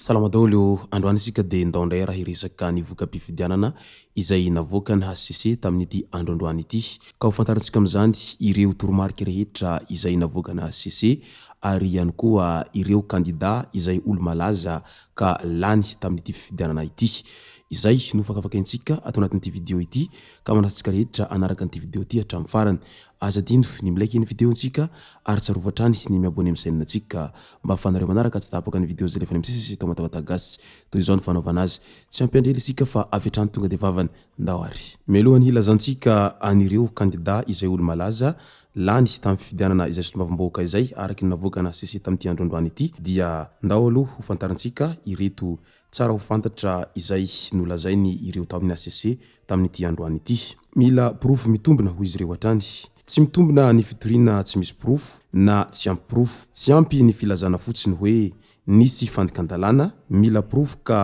Salama daholo ô! Androany isika dia ndao indray raha hiresaka ny voka-pifidianana izay navoakan'ny hcc tamin'ity andro androany ity. Ka ho fantarintsika amin'izany ireo toromarika rehetra izay navoakan'ny hcc ary ihany koa ireo kandida izay olo-malaza ka lany tamin'ity fifidianana ity. Izay no fakafakaintsika ato anatin'ity video ity ka manasa antsika rehetra hanaraka an'ity video ity hatramin'ny farany. Aza adino ny mi-like ny video-ntsika ary tsarovy hatrany ny mi-abonner amin'ny chaîne-ntsika mba ahafahanareo manaraka tsy tapaka ny video izay alefanay misesy eto Matavata Gasy. Toy izao ny fanaovana azy. Tsy hampiandry ela isika fa avy hatrany tonga dia vavany. Ndao ary. Mialohan'ny hilazantsika an'ireo kandida izay olo-malaza lany tamin'ny fifidianana izay solombavambahoaka izay araka ny navoakana HCC tamin'ity andro androany ity dia ndao aloha ho fantarintsika ireto tsara ho fantatra izay nolazainy ireo tao amin'ny HCC tamin'ity androany ity. Mila porofo mitombina hoy izy ireo hatrany. Tsy mitombina ny fitoriana tsy misy porofo na tsy ampy porofo. Tsy ampy ny filazana fotsiny hoe nisy fandikan-dalàna, mila porofo ka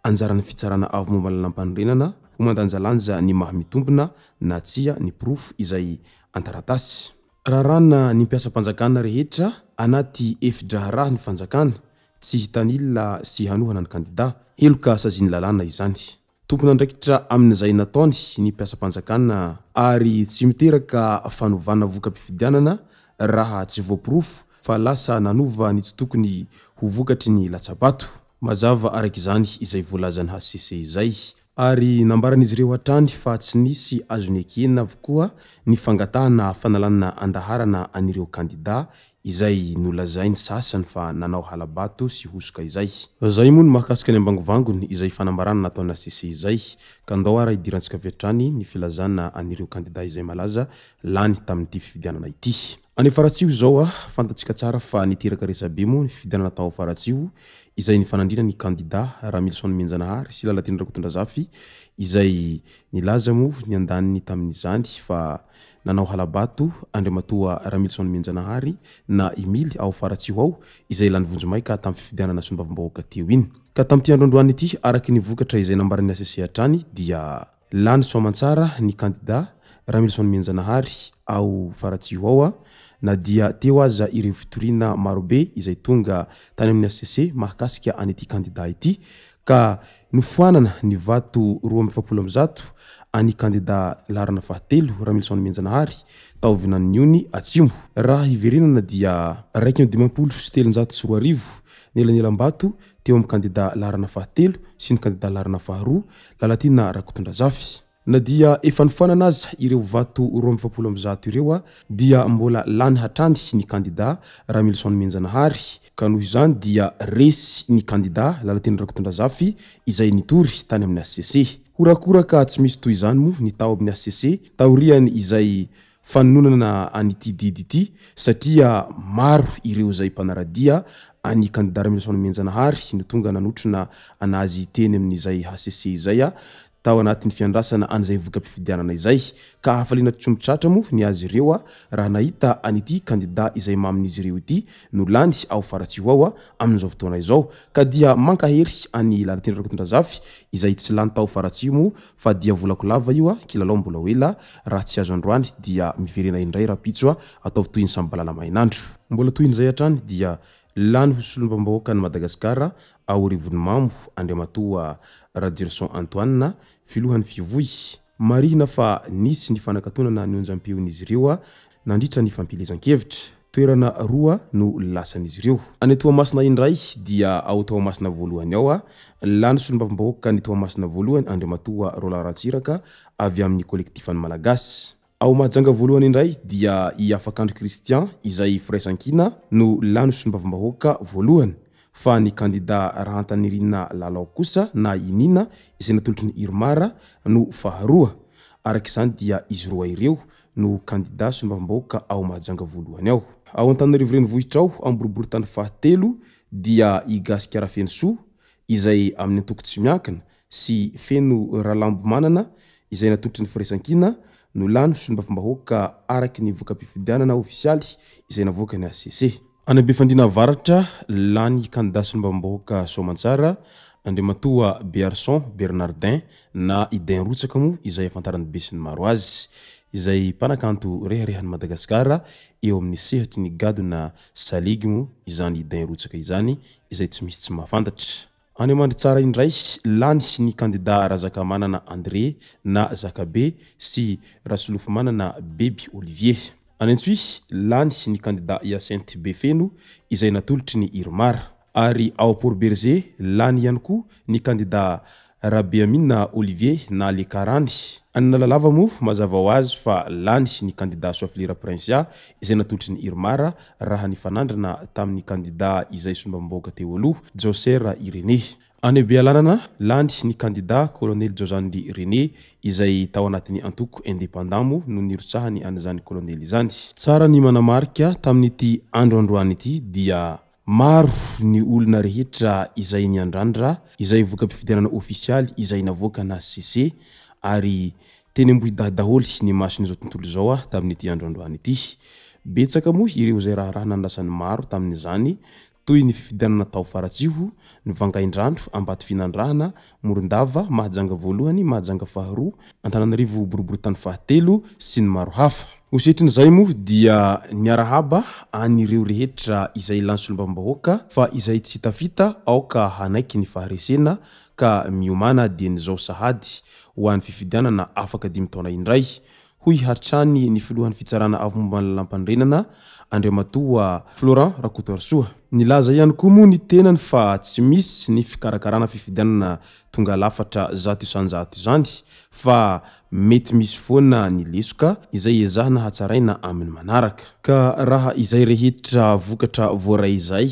anjaran'ny fitsarana avo momba ny lalàmpanorenana ho mandanjalanja ny maha mitombina na tsia ny porofo izay an-taratasy. Raràna ny mpiasam-panjakana rehetra anaty efi-draharaha ny fanjakana tsy hitanila sy hanohana ny kandida. Heloka sazian'ny lalàna izany. Tompon'andraikitra amin'izay nataony ny mpiasam-panjakana ary tsy miteraka fanovana voka-pifidianana raha tsy voaporofo fa lasa nanova ny tsy tokony ho vokatry ny latsa-bato. Mazava araka izany izay voalazan'ny hcc izay ary nambaran'izy ireo hatrany fa tsy nisy azo nekena avokoa ny fangatahana fanalana an-daharana an'ireo kandida izay nolazainy sasany fa nanao hala-bato sy hosoka izay. Izay moa no mahakasika ny ambangovangony izay fanambarana nataon'ny hcc izay ka ndao ara hidirantsika avy hatrany ny filazana an'ireo kandida izay malaza lany tamin'ity fifidianana ity. Any Faratsiho izao, fantatsika tsara fa niteraka resabe moa ny fifidianana tao Faratsiho izay nifanandrina ny kandida Ramilison Mianjanahary sy Lalatiana Rakotondrazafy izay nilaza moa ny andaniny tamin'izany fa nanao hala-bato Andriamatoa Ramilison Mianjanahary na i Mily ao Faratsiho ao izay lany vonjimaika tamin'ny fifidianana solombavambahoaka teo iny. Ka tamin'ity andro androany ity araka ny vokatra izay nambaran'ny hcc hatrany dia Lany soamantsara ny kandida Ramilison Mianjanahary ao Faratsiho ao na dia teo aza ireo fitoriana marobe izay tonga tany amin'ny hcc mahakasika an'ity kandida ity ka nofoanana ny vato 142 an'ny kandida laharana fahatelo Ramilison Mianjanahary tao Vinaniony Atsimo. Raha hiverenana dia 2051 ny elanelam-bato teo amin'ny kandida laharana fahatelo sy ny kandida laharana faharoa Lalatiana Rakotondrazafy. Na dia efa nofoanana aza ireo vato 142 ireo dia mbola lany hatrany ny kandida Ramilison Mianjanahary ka noho izany dia resy ny kandida Lalatiana Rakotondrazafy izay nitory tany amin'ny hcc. Horakoraka tsy misy toy izany moa ny tao amin'ny hcc taorian' izay fanononana an'ity didy ity satria maro ireo izay mpanara-dia an'i kandida Ramilison Mianjanahary no tonga nanotrona anazy teny amin'izay hcc izay tao anatin'ny fiandrasana an'izay voka-pifidianana izay ka hafaliana tsy omby tratra moa ny azy ireo raha nahita an'ity kandida izay mamin'izy ireo ity no lany ao Faratsiho ao amin'izao fotoana izao ka dia mankahery an'i Lalatiana Rakotondrazafy izay tsy lany tao Faratsiho moa Fa dia volako lava io a, kilalao mbola ho ela, raha tsy azo androany dia miverena indray rapitso a, ataovy toy ny samy balala mahinandro. Mbola tohin'izay hatrany dia lany ho solombavambahoakan'i Madagasikara ao Rivonimamo Andriamatoa Rajerison Antoine, filohan'ny Fivoy. Marihina fa nisy ny fanakatonana ny onjam-peon'izy ireo nandritra ny fampielezan-kevitra. Toerana roa no lasan'izy ireo. Any Toamasina indray dia ao Toamasina voalohany ao, lany solombavambahoakan'i Toamasina voalohany Andriamatoa Roland Ratsiraka avy amin'ny Kolektifan'ny Malagasy. Ao Mahajanga voalohany indray dia i Afakandry Christian izay Firaisankina no lany solombavambahoaka voalohany fa ny kandida Rahantanirina Lalao kosa na i Nina izay natolotry ny Irmar no faharoa. Araka izany dia izy roa ireo no kandida solombavambahoaka ao Mahajanga voalohany ao. Ao Antananarivo renivohitra ao amin'ny boriborintany fahatelo dia i Gasikara Fenosoa izay amin'ny antoko tsy miankina sy Feno Ralambomanana izay natolotry ny Firaisankina no lany ho solombavambahoaka araky ny voka-pifidianana ofisialy izay navoakan'ny hcc. Any Befandriana Avaratra, lany kandida solombavambahoaka Soamantsara, Andriamatoa Bearison Bernardin na i Dain Rotsaka moa izay ahafantaran'ny besinimaro azy, izay mpanakanto reharehan'i Madagasikara eo amin'ny sehatry ny gadona salegy moa izany Dain Rotsaka izany izay tsy misy tsy mahafantatra. Any Mandritsara indray, lany ny kandida Razakamanana André na Zakabe sy Rasolofomanana Beby Olivier. Any Antsohihy, lany ny kandida Hyacinthe Befeno izay natolotry ny Irmar. Ary ao Port Bergé, lany ihany koa ny kandida Rabeamina Olivier na Le Karany. Any Analalava moa, mazava ho azy fa lany ny kandida Soafilira Princia izay natolotry ny Irmar raha nifanandrina tamin'ny kandida izay solombavambahoaka teo aloha, Djaosera Irénée. Any Bealanana, lany ny kandida Kolonely Jaozandry René izay tao anatin'ny antoko Indépendant moa no nirotsahany an'izany kolonely izany. Tsara ny manamarika tamin'ity andro androany ity dia Maro ny olona rehetra izay niandrandra izay voka-pifidianana ofisialy izay navoakan'ny hcc ary teny Ambohidahy daholo ny mason'izao tontolo izao tamin'ity andro androany ity. Betsaka moa ireo izay raharaha nandrasan'ny maro tamin'izany toy ny fifidianana tao Faratsiho, ny Vangaindrano, Ambatofinandrahana, Morondava, Mahajanga voalohany, Mahajanga faharoa, Antananarivo boriborintany fahatelo sy ny maro hafa. Ho setrin'izay moa dia niarahaba an'ireo rehetra izay lany solombavambahoaka fa izay tsy tafita aoka hanaiky ny faharesena ka miomàna dieny izao sahady ho an'ny fifidianana afaka dimy taona indray hoy hatrany ny filohan'ny Fitsarana Avo momba ny Lalàmpanorenana, Andriamatoa Florent Rakotoarisoa. Nilaza ihany koa moa ny tenany fa tsy misy ny fikarakarana fifidianana tonga lafatra 100% izany fa mety misy foana ny lesoka izay ezahana hatsaraina amin'ny manaraka. Ka raha izay rehetra vokatra voaray izay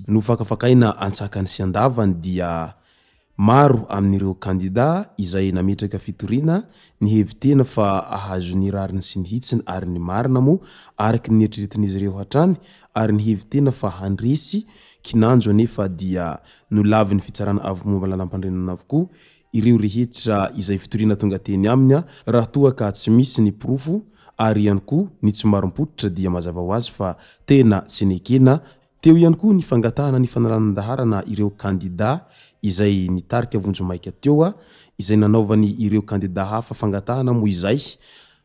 no fakafakaina antsakany sy andavany dia Maro amin'ireo kandida izay nametraka fitoriana nihevi-tena fa hahazo ny rariny sy ny hitsiny ary ny marina moa araka ny neritreretin'izy ireo hatrany ary nihevi-tena fa handresy, kinanjo anefa dia nolavin'ny Fitsarana Avo Momba ny Lalàmpanorenana avokoa ireo rehetra izay fitoriana tonga teny aminy raha toa ka tsy misy ny porofo ary ihany koa ny tsy marim-pototra dia mazava ho azy fa tena tsy nekena. Teo ihany koa ny fangatahana ny fanalanan-daharana ireo kandida izay nitarika vonjimaika teo, izay nanaovany ireo kandida hafa fangatahana moa izay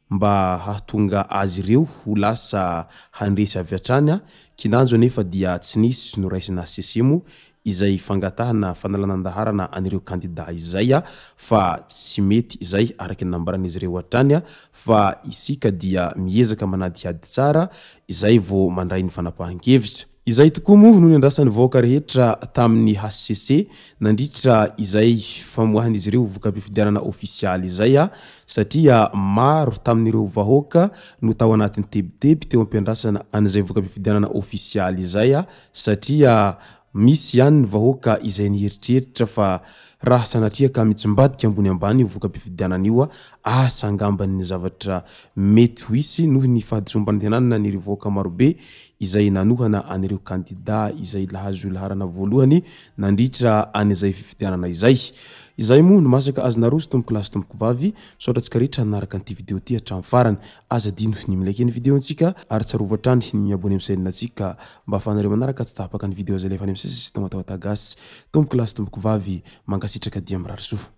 mba hahatonga azy ireo ho lasa handresy avy hatrany, kinanjo anefa dia tsy nisy noraisina HCC moa izay fangatahana fanalanan-daharana an'ireo kandida izay fa tsy mety izay araka ny nambaran'izy ireo hatrany fa isika dia miezaka manadihady tsara izay vao mandray ny fanapahan-kevitra. Izay tokoa moa no niandrasan'ny vahoaka rehetra tamin'ny hcc nandritra izay famoahan'izy ireo voka-pifidianana ofisialy izay satria maro tamin'ireo vahoaka no tao anatin'ny tebiteby teo am-piandrasana an'izay voka-pifidianana ofisialy izay satria misy ihany ny vahoaka izay nieritreritra fa raha sanatria ka mitsimbadika ambony ambany io voka-pifidianana io asa angamba ny zavatra mety ho hisy noho ny fahadisoam-panantenana an'ireo vahoaka marobe izay nanohana an'ireo kandida izay nahazo laharana voalohany nandritra an'izay fifidianana izay. Izay moa no masaka azonareo sy tompoko lahy sy tompoko vavy. Misaotra antsika rehetra nanaraka an'ity video ity hatramin'ny farany. Aza adino ny mi-like ny video-ntsika ary tsarovy hatrany ny mi-abonner amin'ny chaîne-ntsika mba ahafahanareo manaraka tsy tapaka ny video izay alefa any amin'ny sisa sy Tamatawata Gasy. Tompoko lahy sy tompoko vavy, mankasitraka dia mirary soa.